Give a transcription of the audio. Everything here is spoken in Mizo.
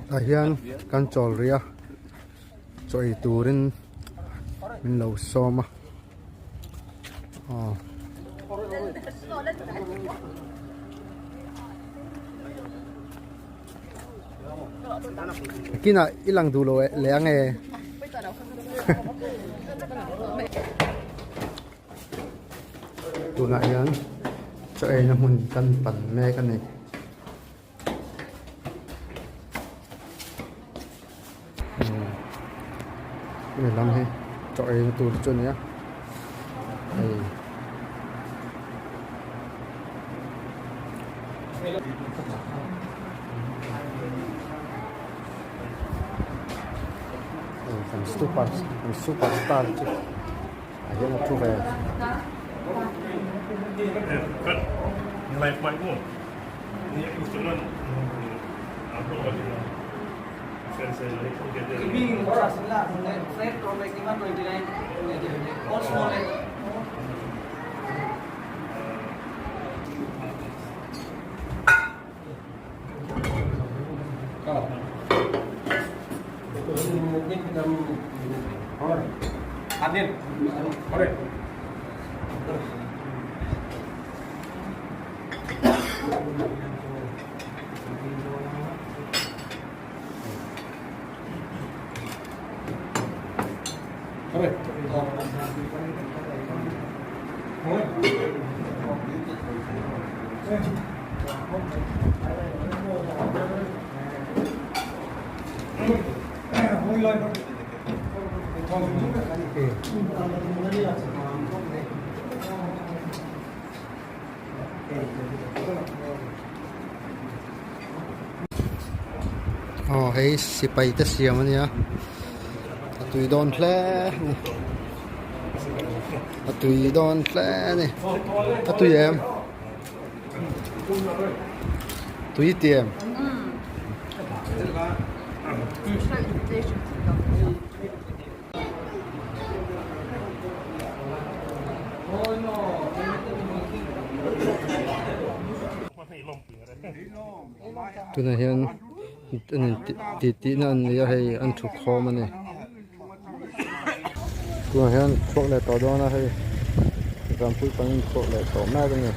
Tah hian kan chawl rih a chaw ei turin min lo sawm a aw. Kinah i lang duh lo leh ang e. Tunah hian chaw eina hmun kan pan mek a ni. Hemi lam hi chaw eina tur chu a ni a hei. Kan super kan super star chu a hian a thu ve. Aw hei sipai te siam a nia a tui dawn hle a ni a tui dawn hle a ni a tui em tui ti em. Tunah hian tih tihna an nei a hei an thu khawm a ni tunah hian chhuak leh tawh dawn a hei zampui pang in chhuak leh tawh mek a ni.